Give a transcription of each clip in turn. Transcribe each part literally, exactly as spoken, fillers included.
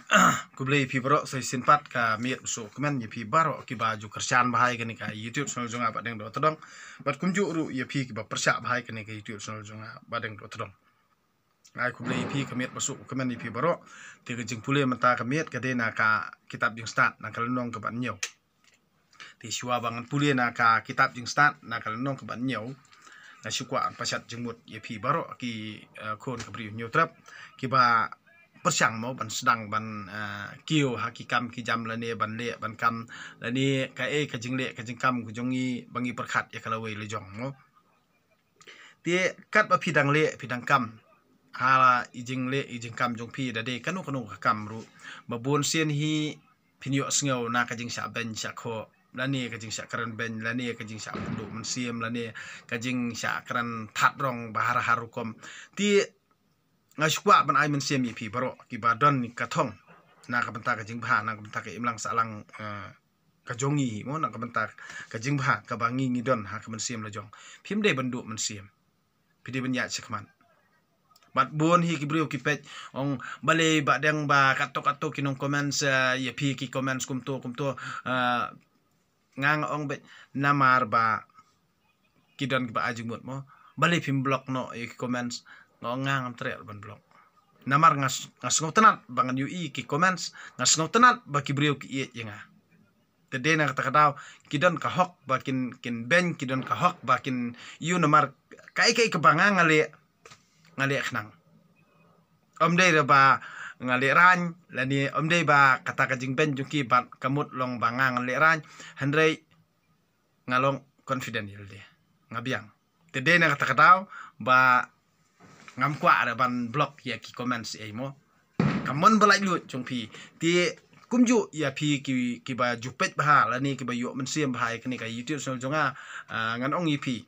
Khublei ïa phi baroh sa shisien pat ka miet basuh kmen ïa phi baroh kiba ju kyrshan bha ïa kane ka YouTube channel jong nga Bah Deng Dohtdong. Bad kumjuh ruh ïa phi kiba pyrshah bha ïa kane ka YouTube channel jong nga Bah Deng Dohtdong. Ai khublei ïa phi ka miet basuh kmen ïa phi baroh. Te ka jingpule mynta ka miet ka dei na ka kitab Jingstad na ka lynnong kaba hynñiew. Te shuwa ba ngan pule na ka kitab Jingstad na ka lynnong kaba hynñiew, nga shu kwah ban pashat jingmut ïa phi baroh ki, eh, khun ka briew Hynñiewtrep kiba pyrshang mo ban sdang ban, eh, kiew ha ki kam ki jam lane ban leh ban kam lane kaei ka jingleh ka jingkam ka jong ngi ba ngi pyrkhat ïa ka lawei lajong mo. Te katba phi dang leh phi dang kam ha i jingleh i jingkam jong phi, da dei kano kano ka kam ruh, ba bun sien hi phin ïohsngew na ka jingshah beiñ shah khoh lane ka jingshah kren beiñ lane ka jingshah pynduh mynsiem lane ka jingshah kren thad rong ba har har rukom. Te nga shu kwah ban ai mynsiem ïa phi baroh kiba don ka thong na ka bynta ka jingbha, na ka bynta ka imlang sahlang, eh, ka jong ngi hi mo, na ka bynta ka jingbha kaba ngi ngi don ha ka mynsiem lajong. Phim dei ban duh mynsiem, phi dei ban ïaid shakhmat. Bad bun hi ki briew ki peit, ong balei Bah Deng ba katto katto ki nong comments, eh, ïa phi ki comments kumto kumto, eh, nga nga ong beit namar ba ki don kiba ai jingmut mo. Balei phim block noh ïa ki comments? Nga ong nga ngam treh ban block. Namar nga s-, nga sngewtynnat ba ngan ïohi ki comments, nga sngewtynnat ba ki briew ki ïeit ïa nga. Te dei na kata ka daw ki don ka hok ba kin, kin beiñ, ki don ka hok ba kin ïoh namar kaei kaei kaba nga nga leh, nga leh khnang. Ym dei re ba nga leh rain lane ym dei ba kata ka jingbeiñ jong ki bad ka mut long ba nga nga leh rain. Hynrei nga long confident ïa lade, nga biang. Te dei na kata ka daw ba ngam kwah re ban block ïa ki comments ei mo. Ka mon ba laitluid jong phi. Te kumjuh ïa phi ki, kiba ju peit bha lane kiba ïoh mynsiem bha ïa kane ka YouTube channel jong nga, ah, ngan ong ïa phi.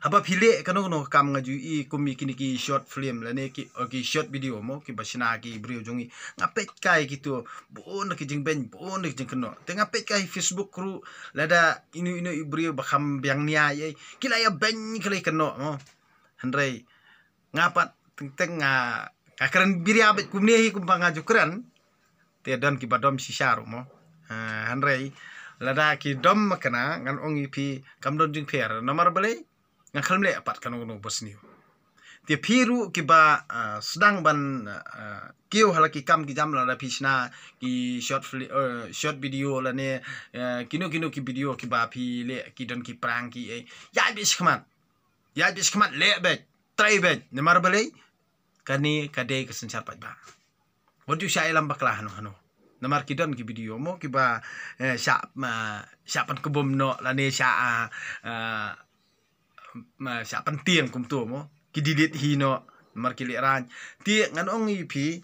Haba phi leh kano kano ka kam nga ju i kum ïa kine ki short film lane ki, oh, ki short video mo kiba shna ki briew jong ngi. Nga peit kai kito bun ki jingbeiñ, bun ki jingkynnoh. Te nga peit kai Facebook ruh lada ino ino i briew ba kham biang nia ei, ki la ïa beiñ ki la ïa kynnoh mo. Hynrei nga pat teng teng nga, nga kren biria beit kumne hi kumba nga ju kren. Te don kiba dom shisha ruh mo. Eh, hynrei lada ki dom makna ngan ong ïa phi kam don jingpher. Namar balei? Nga khlem leh pat kano kano ba sniew. Te phi ruh kiba, ah, sdang ban, ah, kiew ha la ki kam ki jam lada phi shna ki short fli-, eh, short video lane, eh, kino kino ki video kiba phi leh ki don ki prank ki ei. Ïaid beit shakhmat. Ïaid beit shakhmat, leh beit, try beit. Namar balei? Kane ka dei ka synshar paidbah. Wat ju shah ïalam bakla hano hano. Namar ki don ki video mo kiba, eh, shah, ma, shah pynkbum noh lane shah, ah, ah, ma, shah pyntieng kumto mo. Ki delete hi noh namar ki leh rain. Te ngan ong ïa phi,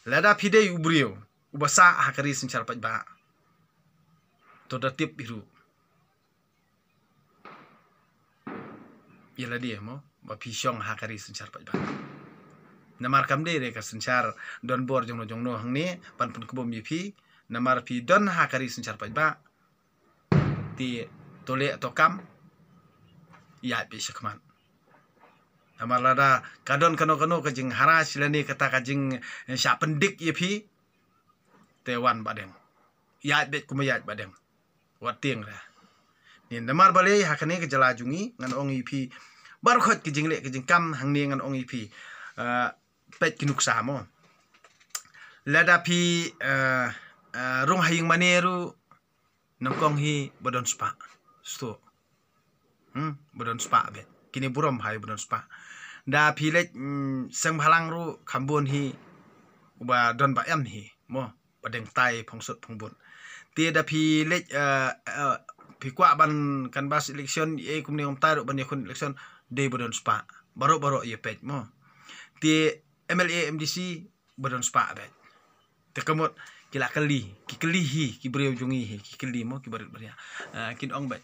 lada phi dei u briew uba sah ha ka ri synshar paidbah, to da tip hi ruh ïa lade mo ba phi shong ha ka ri synshar paidbah. Namar kam dei re ka synshar donbor jongno jongno hangne ban pynkbum ïa phi. Namar phi don ha ka ri synshar paidbah, te to leh to kam, ïaid beit shakhmat. Namar lada ka don kano kano ka jingharass lane kata ka jing, eh, shah pyndik ïa phi, te wan Bah Deng. Ïaid beit kumba ïaid Bah Deng. Wat tieng re. Ni namar balei ha kane ka jylla jong ngi ngan ong ïa phi, baroh khoit ki jingleh ki jingkam hangne ngan ong ïa phi, eh, peit ki nuksa mo. Lada phi, eh, eh, rung ha ïing mane ruh nyngkong hi ba don spah. Sdang. Hmm, ba don spah beit. Kine burom hi ba don spah. Da phi leit, mm, seng bhalang ruh kham bun hi uba don ba em hi mo. Ba deng tai phong sut phong bun. Te da phi leit, eh, eh, phi kwah ban canvass election, eh, kumne kumtai ruh ban ïakhun election, dei ba don spah. Baroh baroh ïa peit mo. Te M L A M D C ba don spah beit. Te ka mut ki la kylli, ki kylli hi, ki briew jong ngi hi, ki kylli mo, ki barit baria. Eh, kin ong beit,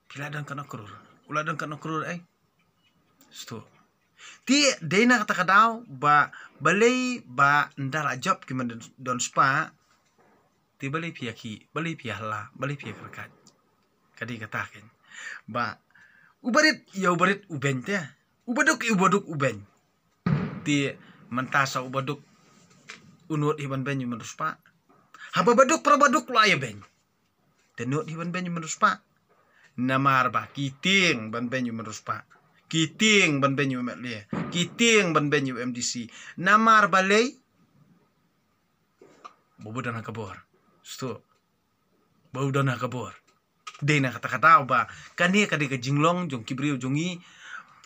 phi la don katno klur? U la don katno klur ei? Sdang. Te dei na kata ka daw ba balei ba ynda la jop ki man don, don spah, te balei phi ïa ki, balei phi ïa la, balei phi ïa kyrkhat. Ka dei kata kein. Ba u barit ïa u barit u beiñ te. U baduk ïa u baduk u beiñ. Te mynta sa u baduk U nud hi ban beiñ u myn riewspah. Haba ba duk para ba duk la ïa beiñ. Te nud hi ban beiñ u myn riewspah. Namar ba ki tieng ban beiñ u myn riewspah. Ki tieng ban beiñ u M L A. Ki tieng ban beiñ u M D C. Namar balei? Ba u don ha ka bor. Stu. Ba u don ha ka bor. Dei na kata ka daw ba kane ka dei ka jinglong jong ki briew jong ngi.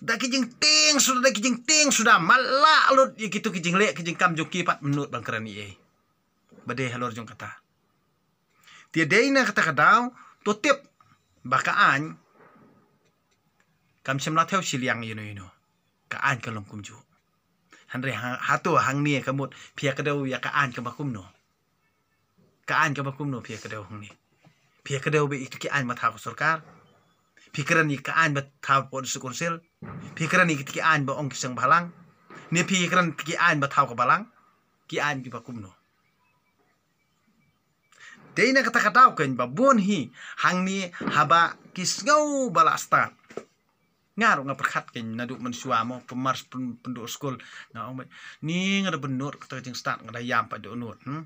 Da ki jingtieng suda, da ki jingtieng suda, ma la lut ïa kito ki jingleh ki jingkam jong ki pat ym nud ban kren ei ei. Ba dei halor jong kata. Te dei na kata ka daw, to tip ba ka aiñ kam shym la thew shiliang ïano ïano. Ka aiñ ka long kumjuh. Hynrei ha, hato hangne ka mut phi ïa kdew ïa ka aiñ kaba kumno? Ka aiñ kaba kumno phi ïa kdew hangne? Phi ïa kdew ba ïa ki aiñ ba thaw ka sorkar? Phi kren ïa ka aiñ ba thaw ka district council? Phi kren ïa ki aiñ ba ong ki seng bhalang? Ne phi kren ki aiñ ba thaw ka balang? Ki aiñ kiba kumno? Dei na kata ka daw keiñ ba bun hi hangne haba ki sngew ba la start. Nga ruh nga pyrkhat keiñ naduh mynshuwa mo, pynmar pyn-, pynduh skul. Nga ong ba, ni nga da bynnud kata ka jingstart, nga da ïam pat duh nud, hmm?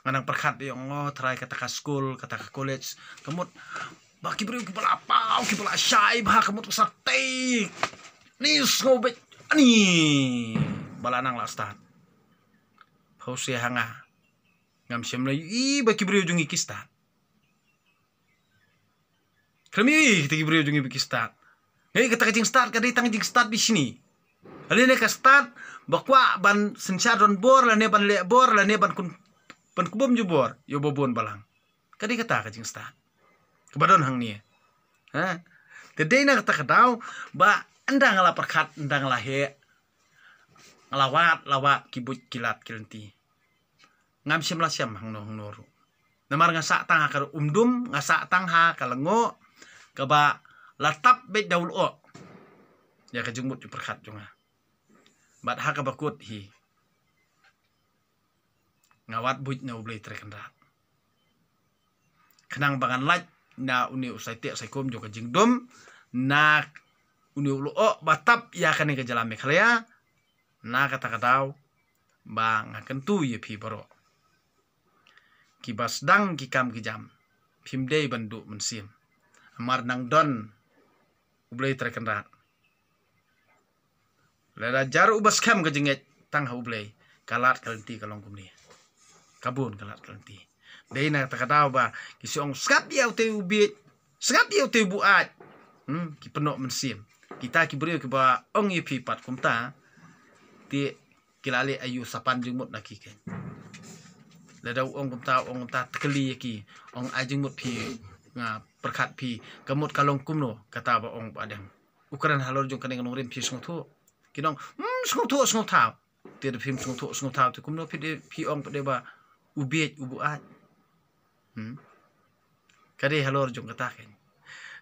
Nga nang pyrkhat ïa, ong, oh, trai kata ka skul, kata ka college, ka mut ba ki briew kiba la paw, kiba la shai bha, ka mut ka sa tei. Ni sngew beit, ani ba la nang la start. Pause ha nga. Ngam shym la ïohi ba ki briew jong ngi ki start. Khlem ïohi kita ki briew jong ngi ba ki start. Ngi kata ka jingstart ka dei tang jingstart bishni. Lane ka start ba kwah ban synshar don bor, lane ban leh bor, lane ban kun, ban kubum jubor ïa uba bun balang. Ka dei kata ka jingstart kaba don hangne. Ha? Te dei na kata ka daw ba ynda nga la pyrkhat, ynda nga la heh, nga la wad, la wad ki buit ki lad ki lynti. Ngam shym la shem hangno hangno ruh. Namar nga sah tang ha ka umdum, nga sah tang ha ka lyngngoh kaba la tap beit da u lyoh ïa ka jingmut jingpyrkhat jong nga. Bad ha kaba kut hi, nga wad buit na U Blei Trai Kynrad. Khnang ba ngan lait na une u saiteh saikum jong ka jingdum, na une u lyoh ba tap ïa kane ka jylla Meghalaya, na kata ka daw ba nga kyntu ïa phi baroh kiba sdang ki kam ki jam, phim dei ban duh mynsiem. Namar nang don U Blei Trai Kynrad. Lada jar uba skhem ka jingngeit tang ha U Blei, ka lad ka lynti ka long kumne. Ka bun ka lad ka lynti. Dei na kata ka daw ba ki shu ong, sngap ïa utei u bieit, sngap ïa utei u buaid. Hmm, ki pynnoh mynsiem. Kita ki briew kiba ong ïa phi pat kumta, te ki la leh aïu, sa pan jingmut na ki keiñ. Lada u ong kumta, u ong kumta, te kylli ïa ki, ong ai jingmut phi, nga pyrkhat phi, ka mut ka long kumno kata ba ong Bah Deng. U kren halor jong kane ka nongrim, phi sngewthuh? Kin ong, hmm, sngewthuh, sngewthaw. Te da phim sngewthuh, sngewthaw, te kumno phi dei, phi ong pat dei ba u bieit, u buaid? Hmm? Ka dei halor jong kata keiñ.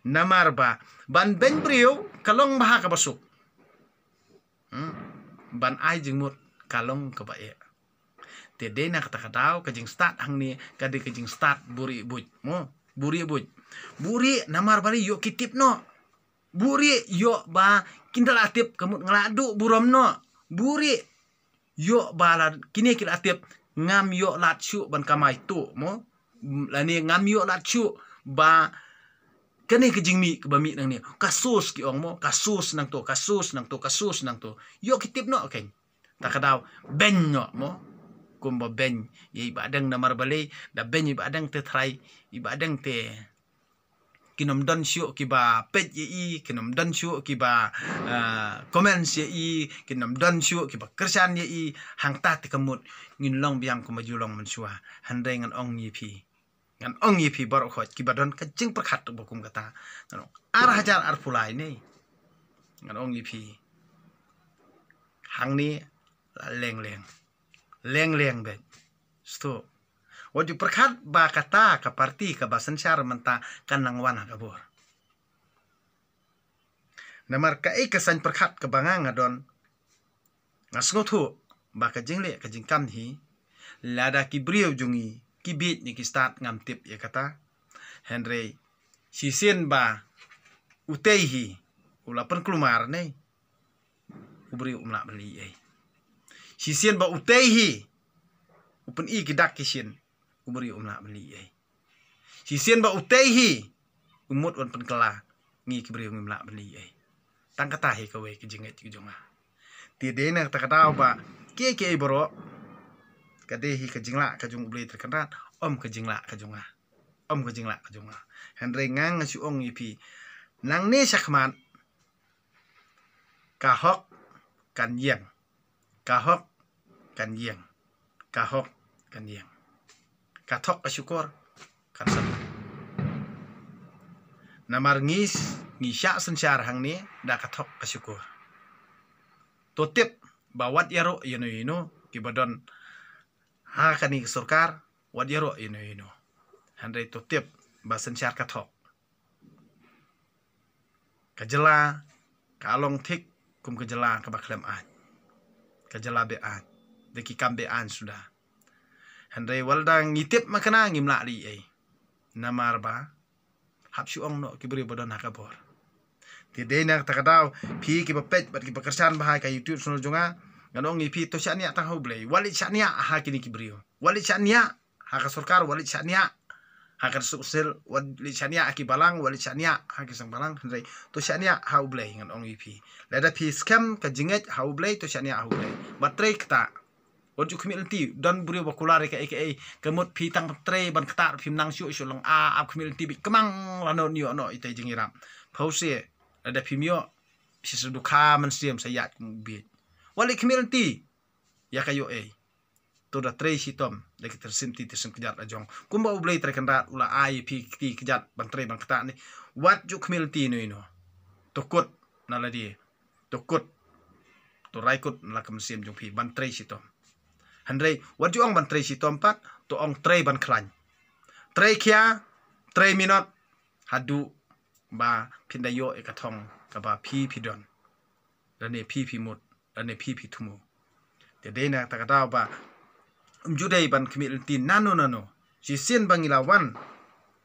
Namar ba ban beiñ briew ka long bha kaba suk. Hmm? Ban ai jingmut ka long kaba eh. Te dei na kata ka daw ka jingstad hangne ka dei ka jingstad buhrieh buit mo. Buhrieh buit. Buhrieh namar balei? Ïoh ki tip noh. Buhrieh ïoh ba kin da la tip, ka mut nga la duh burom noh. Buhrieh ïoh ba la kine ki la tip, ngam ïoh lad shuh ban kamai tuh mo. Lane ngam ïoh lad shuh ba kane ka jingmih kaba mih nangne. Ka sus ki ong mo, ka sus nangto, ka sus nangto, ka sus nangto. Ïoh ki tip noh keiñ. Ta ka daw beiñ noh mo. Kumba beiñ ïa i Bah Deng namar balei? Da beiñ i Bah Deng te trai, i Bah Deng te kin ym don shuh kiba peit ïa i, kin ym don shuh kiba, ah, comments ïa i, kin ym don shuh kiba kyrshan ïa i. Hangta te ka mut ngin long biang kumba ju long mynshuwa. Hynrei ngan ong ïa phi, ngan ong ïa phi baroh khoit kiba don ka jingpyrkhat ba kum kata. Ngan ong ar hajar arphew lai ne, ngan ong ïa phi, hangne la leng leng. Leng leng beit. Stu. Wat ju pyrkhat ba kata ka parti kaba synshar mynta kan nang wan ha ka bor. Namar kaei ka saiñ pyrkhat kaba nga nga don, nga sngewthuh ba ka jingleh ka jingkam hi, lada ki briew jong ngi ki bieit ne ki stad ngam tip ïa kata. Hynrei shisien ba utei hi u la pynkulmar ne, u briew um lah ban leh ei. Shisien ba utei hi pyn-i ki dak ki shin, u briew um lah ban leh ei. Shisien ba u tei hi, u mut wan pynkylla, ngi ki briew ngim lah ban leh ei. Tang kata hi kawei ka jingngeit ka jong nga. Te dei na kata ka daw ba kiei kiei baroh ka dei hi ka jinglah ka jong U Blei Trai Kynrad, ym ka jinglah ka jong nga. Ym ka jinglah ka jong nga. Hynrei nga nga shu ong ïa phi, nangne shakhmat ka hok kan ïeng. Ka hok kan ïeng. Ka hok kan ïeng. Ka thok ka shukor kan sa. Namar ngi s-, ngi shah synshar hangne da ka thok ka shukor. To tip ba wat ïaroh ïano ïano kiba don ha kane ka sorkar, wat ïaroh ïano ïano. Hynrei to tip ba synshar ka thok. Ka jylla ka long thik kum ka jylla kaba khlem aiñ. Ka jylla be-aiñ. Da ki kam be-aiñ suda. Hynrei wat la ngi tip ma kane ngim lah leh ei. Namar ba hap shu ong noh ki briew ba don ha ka bor. Te dei na kata ka daw, phi kiba peit bad kiba kyrshan bha ha ka YouTube channel jong nga, ngan ong ïa phi to shaniah tang ha U Blei. Wat leit shaniah ha kine ki briew. Wat leit shaniah ha ka sorkar, wat leit shaniah ha ka suk sil, wat leit shaniah ha ki balang, wat leit shaniah ha ki seng balang, hynrei to shaniah ha U Blei, ngan ong ïa phi. Lada phi skhem ka jingngeit ha U Blei, to shaniah ha U Blei. Bad trei kata. Wat ju khmih lynti, don briew ba kular ïa kaei kaei, ka mut phi tang trei ban kata phim nang shuh shuh lang, a, ap khmih lynti bit kmang lano ïoh noh ita i jingïarap. Phewse, lada phim ïoh, phi sa dukha mynsiem sa ïaid kum u bieit. Wat leit khmih lynti ïa ka ïoh ei. To da trei shitom da ki tyrsim ti tyrsim kjat la jong. Kumba U Blei Trai Kynrad u la ai ïa phi ki kti kjat ban trei ban kata ne. Wat ju khmih lynti ïano ïano. To kut na lade. To kut. To rai kut na la ka mynsiem jong phi ban trei shitom. Hynrei wat ju ong ban trei shitom pat, to ong trei ban khlaiñ. Trei khia, trei minot, haduh ba phin da ïoh ïa ka thong kaba phi phi don. Lane phi phi mut, lane phi phi thmu. Te dei na kata ka daw ba ym ju dei ban khmih lynti nano nano. Shisien ba ngi la wan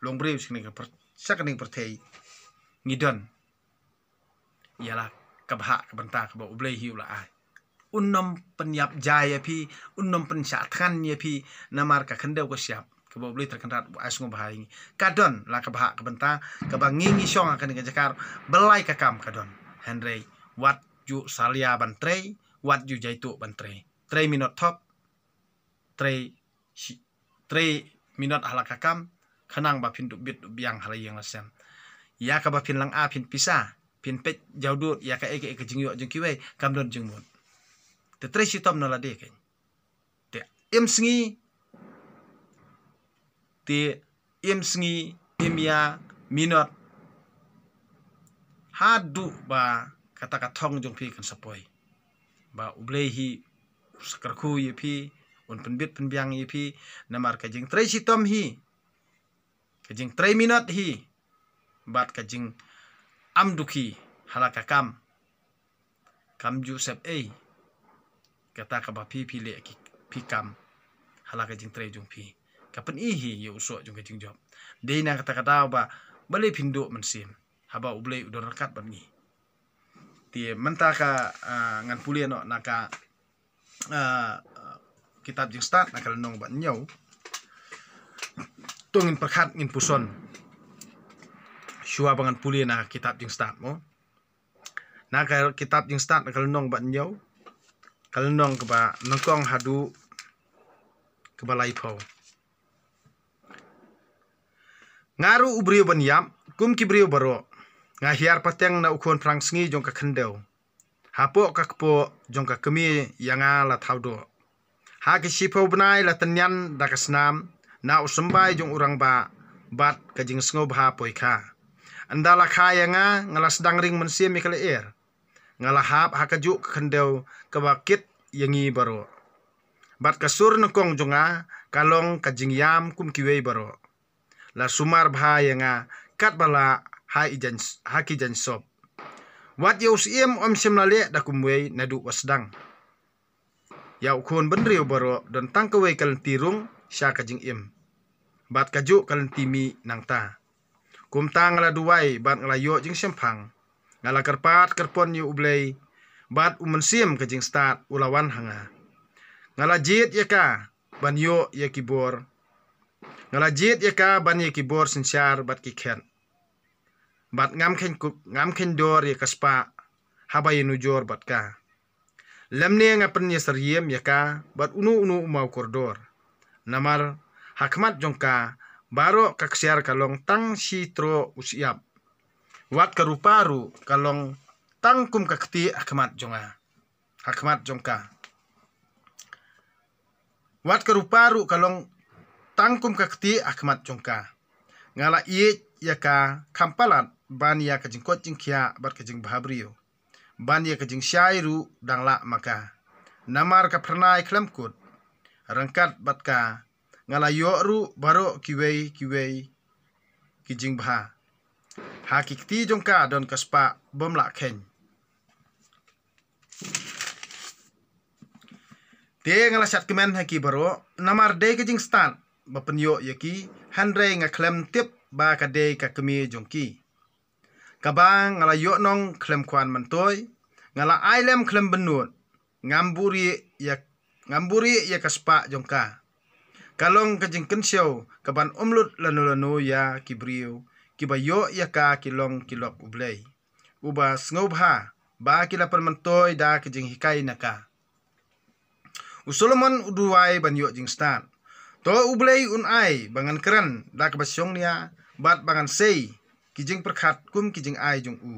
long briew sha kane ka pyr-, sha kane ka pyrthei, ngi don ïa la ka bhah ka bynta kaba U Blei hi u la ai. Un ym pynïap jai ïa phi, un ym pynshah thngan ïa phi, namar ka khyndew ka shyiap kaba U Blei Trai Kynrad u ai sngewbha ïa ngi. Ka don la ka bhah ka bynta kaba ngi ngi shong ha kane ka jaka, ba lai ka kam ka don. Hynrei wat ju salia ban trei, wat ju jaituh ban trei. Trei minot thop, trei shi-, trei minot ha la ka kam, khnang ba phin dup bit dup biang ha la ïing la sem. Ïa kaba phin lang a phin pisa, phin peit jawdut ïa kaei kaei ka jingïoh jong kiwei, kam don jingmut. Te trei shitom na lade kein. Te im sngi, te im sngi, im ïa minot, haduh ba kata ka thong jong phi kan sa poi. Ba U Blei hi u sa kyrkhu ïa phi, un pynbit pynbiang ïa phi, namar ka jingtrei shitom hi, ka jingtrei minot hi, bad ka jingam dukhi ha la ka kam, kam ju sep ei kata kaba phi phi leh ki phi kam ha la ka jingtrei jong phi. Ka pyni hi ïa u soh jong ka jingjop. Dei na kata ka daw ba balei phin duh mynsiem haba U Blei u don ryngkat bad ngi. Te mynta ka, ah, ngan pule noh na ka, ah, kitab Jingstad na ka lynnong ba hynñiew. To ngin pyrkhat ngin puson shuwa ba ngan pule na kitab Jingstad mo. Na ka kitab Jingstad na ka lynnong ba hynñiew, ka lynnong kaba nyngkong haduh kaba laiphew. Nga ruh u briew ban ïap kum ki briew baroh. Nga hiar pateng na u khun phrang sngi jong ka khyndew. Hapoh ka kpoh jong ka kmie ïa nga la thaw doh. Ha ki shiphew bnai la tynñian da ka snam na u symbai jong u rangbah bad ka jingsngewbha poikha. Ynda la kha ïa nga, nga la sdang ring mynsiem ïa ka lyer. Nga la hap ha kajuh ka khyndew kaba kit ïa ngi baroh. Bad ka sur nyngkong jong nga ka long ka jingïam kum kiwei baroh. La sumar bha ïa nga katba lah ha i jaiñ, ha ki jaiñ sop. Wat ïa u syiem ym shym la leh da kumwei naduh ba sdang. Ïa u khun bynriew baroh don tang kawei ka lynti rung sha ka jingim. Bad kajuh ka lynti mih nangta. Kumta nga la duwai bad nga la ïoh jingshemphang. Nga la kyrpad kyrpon ïa U Blei bad u Mynsiem ka jingstad u la wan ha nga. Nga la jied ïa ka ban ïoh ïa ki bor. Nga la jied ïa ka ban ïa ki bor synshar bad ki khet. Bad ngam kheiñ kuk, ngam kheiñ dor ïa ka spah haba ïanujor bad ka. Lymne nga pynïasyriem ïa ka bad uno uno u maw kordor. Namar ha khmat jong ka baroh ka ksiar ka long tang shi troh u shyiap. Wat ka rupa ruh ka long tang kum ka ktieh ha khmat jong nga. Ha khmat jong ka. Wat ka rupa ruh ka long tang kum ka ktieh ha khmat jong ka. Nga la ïeit ïa ka kham palat ban ïa ka jingkoit jingkhiah bad ka jingbha briew. Ban ïa ka jingshai ruh dang lah ma ka. Namar ka phyrnai khlem kut. Ryngkat bad ka nga la ïoh ruh baroh kiwei kiwei ki jingbha. Ha ki kti jong ka don ka spah bym lah kheiñ. Te nga la shad kmen ha ki baroh, namar dei ka jingstad ba pynïoh ïa ki, hynrei nga khlem tip ba ka dei ka kmie jong ki. Kaba nga la ïoh nong khlem khwan myntoi, nga la ai lem khlem bynnud, ngam buhrieh ïa, ngam buhrieh ïa ka spah jong ka. Ka long ka jingkynshew kaban ym lut lano lano ïa ki briew, kiba ïoh ïa ka ki long ki lok U Blei. Uba sngewbha ba ki la pynmyntoi da ka jinghikai na ka. U Solomon u duwai ban ïoh jingstad. To U Blei un ai ba ngan kren da kaba shongnia bad ba ngan sei ki jingpyrkhat kum ki jingai jong u.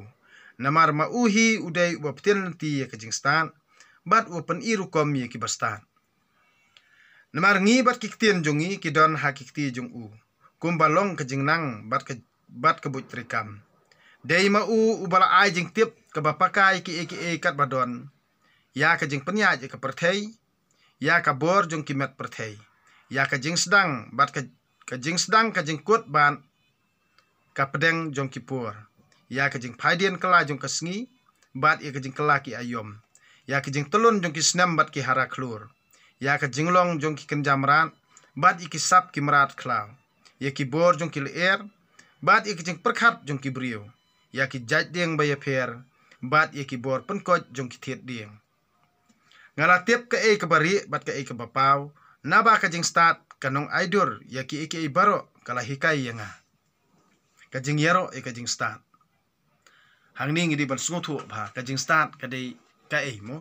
Namar ma u hi u dei uba pyntieng lynti ïa ka jingstad bad u pyni rukom ïa kiba stad. Namar ngi bad ki ktien jong ngi ki don ha ki kti jong u. Kumba long ka jingnang bad ka, bad ka buit treikam. Dei ma u uba la ai jingtip kaba pakai kiei kiei katba don. Ïa ka jingpynïaid ïa ka pyrthei, ïa ka bor jong ki met pyrthei. Ïa ka jingsdang bad ka, ka jingsdang ka jingkut bad ka pdeng jong ki por. Ïa ka jingphaidien kylla jong ka sngi, bad ïa ka jingkylla ki aïom. Ïa ka jingtyllun jong ki snem bad ki hara khlur. Ïa ka jinglong jong ki kynja mrad, bad ïa ki sap ki mrad khlaw. Ïa ki bor jong ki lyer, bad ïa ka jingpyrkhat jong ki briew. Ïa ki jait dieng ba ïapher, bad ïa ki bor pynkoit jong ki thied dieng. Nga la tip kaei kaba rieh bad kaei kaba paw, naba ka jingstad ka nongai dur ïa kiei kiei baroh ka la hikai ïa nga. Ka jingïaroh ïa ka jingstad. Hangne ngi dei ban sngewthuh ba ka jingstad ka dei kaei mo,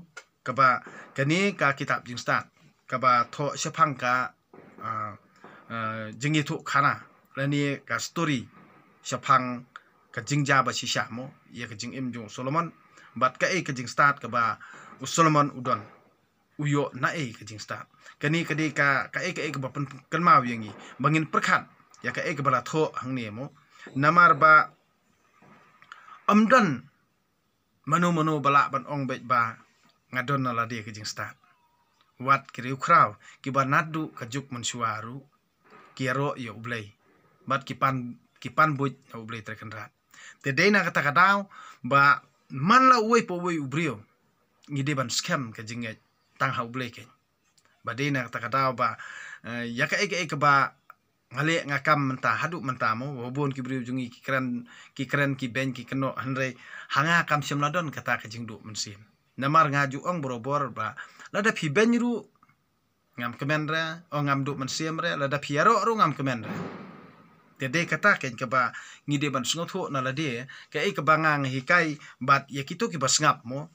kaba kane ka kitab jingstad kaba thoh shaphang ka, ah, ah, jingïathuhkhana lane ka story shaphang ka jingjia ba shisha mo ïa ka jingim jong u Solomon, bad kaei ka jingstad kaba u Solomon u don. U ïoh na ei ka jingstad. Kane ka dei ka, kaei kaei kaba pynkynmaw ïa ngi ba ngin pyrkhat ïa kaei kaba la thoh hangne mo. Namar ba ym don mano mano ba lah ban ong beit ba nga don na lade ka jingstad. Wat ki riewkhraw kiba naduh ka juk mynshuwa ruh ki ïaroh ïa U Blei bad ki pan, ki pan buit ha U Blei Trai Kynrad. Te dei na kata ka daw ba man la uwei pa uwei u briew ngi dei ban skhem ka jingngeit tang ha U Blei keiñ. Ba dei na kata ka daw ba, eh, ïa kaei kaei kaba nga leh nga kam mynta haduh mynta mo, ba bun ki briew jong ngi ki kren, ki kren ki beiñ ki kynnoh, hynrei ha nga kam shym la don kata ka jingduh mynsiem. Namar nga ju ong barabor ba lada phi beiñ ruh ngam kmen re, o ngam duh mynsiem re, lada phi ïaroh ruh ngam kmen re. Te dei kata keiñ kaba ngi dei ban sngewthuh na lade, kaei kaba nga nga hikai bad ïa kito kiba sngap mo.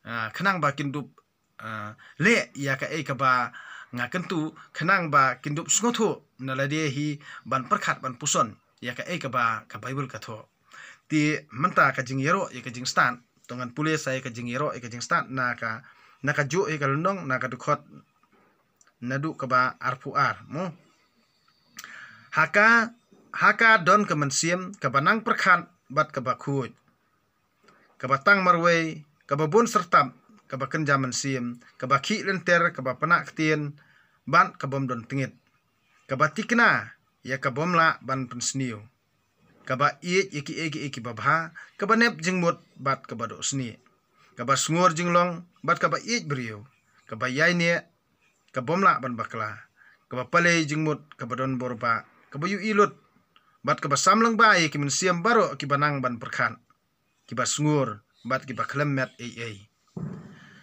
Ah, khnang ba kin dup, ah, leh ïa kaei kaba nga kyntu, khnang ba kin dup sngewthuh na lade hi ban pyrkhat ban puson ïa kaei kaba ka Baibl ka thoh. Te mynta ka jingïaroh ïa ka jingstad, to ngan pule sa ïa ka jingïaroh ïa ka jingstad na ka, na kajuh ïa ka lynnong, na ka dkhot naduh kaba arphew ar mo. Ha ka, ha ka don ka mynsiem kaba nang pyrkhat bad kaba khuid, kaba tang marwei, kaba bun syrtap, kaba kynja mynsiem, kaba khih lynter, kaba pynah ktien bad ka bym don tngit, kaba tikna ïa ka bym lah ban pynsniew, kaba ïeit ïa kiei kiei kiba bha, kaba nep jingmut bad kaba dohsnieh, kaba sngur jinglong bad kaba ïeit briew, kaba ïaineh, ka bym lah ban bakla, kaba pale jingmut, kaba don bor bah, kaba ïohi lut bad kaba sam lyngba ïa ki mynsiem baroh kiba nang ban pyrkhat, kiba sngur bad kiba khlem met ei ei.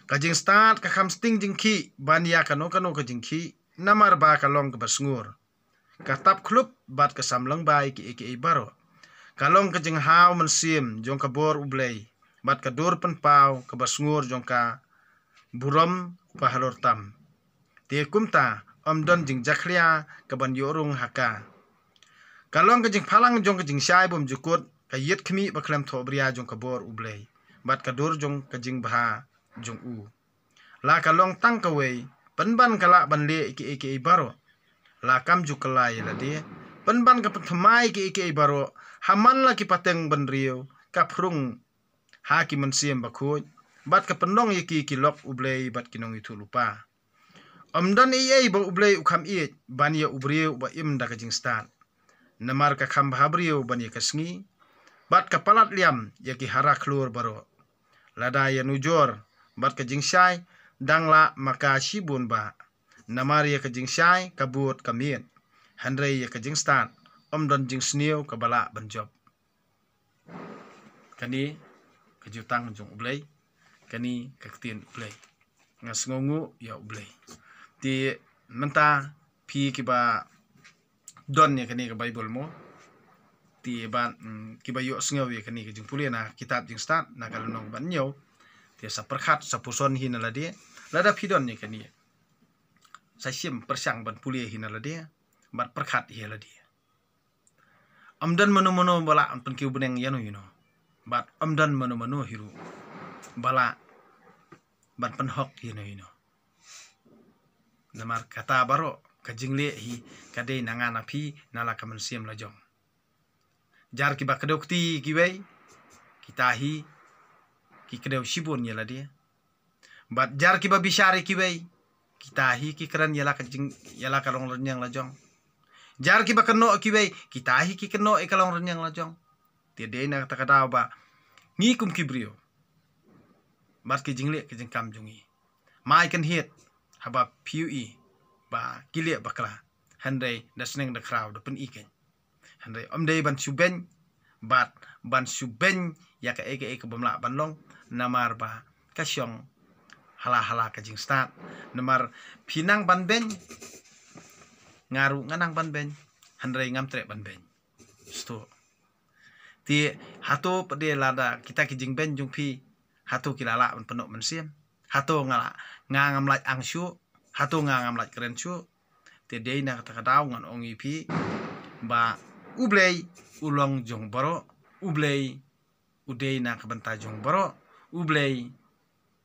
Ka jingstad ka kham sting jingkhih ban ïa kano kano ka jingkhih, namar ba ka long kaba sngur, ka tap khlup bad ka samlang bai kiei kiei baroh. Ka long ka jinghaw mynsiem jong ka bor U Blei bad ka dur pynpaw kaba sngur jong ka burom ba halor tam. Te kumta ym don jingjakhlia kaban ïoh rung ha ka. Ka long ka jingphalang jong ka jingshai bymjukut, ka ïit khmih ba khlem thohbria jong ka bor U Blei bad ka dur jong ka jingbha jong u. La ka long tang kawei, pynban ka lah ban leh kiei kiei baroh. La kam ju kylla ïa lade, pynban ka pynthymmai kiei kiei baroh ha man la ki pateng bynriew, ka phrung ha ki mynsiem bakhuid bad ka pynlong ïa ki ki lok U Blei bad ki nongïathuhlypa. Ym don ei ei ba U Blei u kham ïeit ban ïa u briew uba im da ka jingstad, namar ka kham bha briew ban ïa ka sngi bad ka palat liam ïa ki hara khlur baroh. Lada ïa nujor bad ka jingshai, dang lah ma ka shibun ba, namar ïa ka jingshai ka bud ka miet, hynrei ïa ka jingstad ym don jingsniew kaba lah ban jop. Kane ka jutang jong U Blei, kane ka ktien U Blei. Nga sngewnguh ïa U Blei. Te mynta phi kiba don ïa kane ka Baibl mo, te ban, mm, kiba ïohsngew ïa kane ka jingpule na kitab Jingstad na ka lynnong ba hynñiew, te sa pyrkhat, sa puson hi na lade. Lada phi don ïa kane, sa shim pyrshang ban pule hi na lade bad pyrkhat hi ïa lade. Ym don mano mano ba lah ban pynkiew bneng ïano ïano, bad ym don mano mano hi ruh ba lah ban pynhok ïano ïano. Namar kata baroh ka jingleh hi ka dei na nga na phi na la ka mynsiem lajong. Jar kiba kdew kti ïa kiwei, kita hi ki kdew shibun ïa lade. Bad jar kiba bishar ïa kiwei, kita hi ki kren ïa la ka jing, ïa la ka long rynïeng lajong. Jar kiba kynnoh ïa kiwei, kita hi ki kynnoh ïa ka long rynïeng lajong. Te dei na kata ka daw ba ngi kum ki briew bad ki jingleh ki jingkam jong ngi, mai kynhied haba phi ïohi ba ki leh bakla, hynrei da sneng da khraw da pyni kein. Hynrei ym dei ban shu beiñ, bad ban shu beiñ ïa kaei kaei ka bym lah ban long, namar ba ka shong hala hala ka jingstad. Namar phi nang ban beiñ, nga ruh nga nang ban beiñ, hynrei ngam treh ban beiñ. Sto. Te hato pat de lada kita ki jingbeiñ jong phi, hato ki la lah ban pynnoh mynsiem? Hato nga la, nga ngam lah ang shuh? Hato nga ngam lah kren shuh? Te dei na kata ka daw ngan ong ïa phi ba U Blei u long jong baroh, U Blei u dei na ka bynta jong baroh, U Blei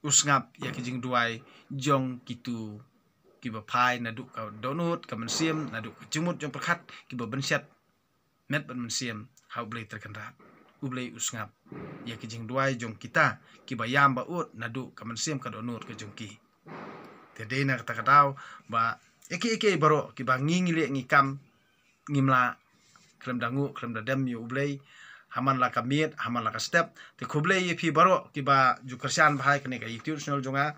u sngap ïa ki jingduwai jong kitu kiba phai naduh ka dohnud ka mynsiem, naduh ka jingmut jingpyrkhat, kiba bynshet met bad mynsiem ha U Blei Trai Kynrad. U Blei u sngap ïa ki jingduwai jong kita kiba ïam ba ud naduh ka mynsiem ka dohnud ka jong ki. Te dei na kata ka daw ba ïa kiei kiei baroh kiba ngi ngi leh ngi kam, ngim lah khlem da nguh khlem da dem ïa U Blei ha man la ka miet ha man la ka step. Te khublei ïa phi baroh kiba ju kyrshan bha ïa kane ka YouTube channel jong nga,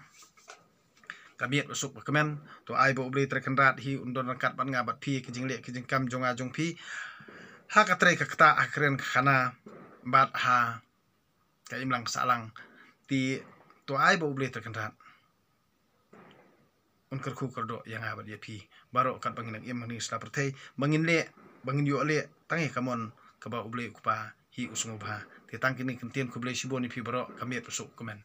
Ka Miet Basuk Bakmen. To ai ba U Blei Trai Kynrad hi un don ryngkat bad nga bad phi, ki jingleh ki jingkam jong nga jong phi, ha ka trei ka ktah, ha ka kren ka khana bad ha ka imlang sahlang. Te to ai ba U Blei Trai Kynrad un kyrkhu kyrdoh ïa nga bad ïa phi baroh katba ngin nang im ha kane ka sla pyrthei, ba ngin leh, ba ngin ïoh leh tang ïa ka mon kaba U Blei U Kpa hi u sngewbha. Te tang kine ki ktien, khublei shibun ïa phi baroh. Ka Miet Basuk Bakmen.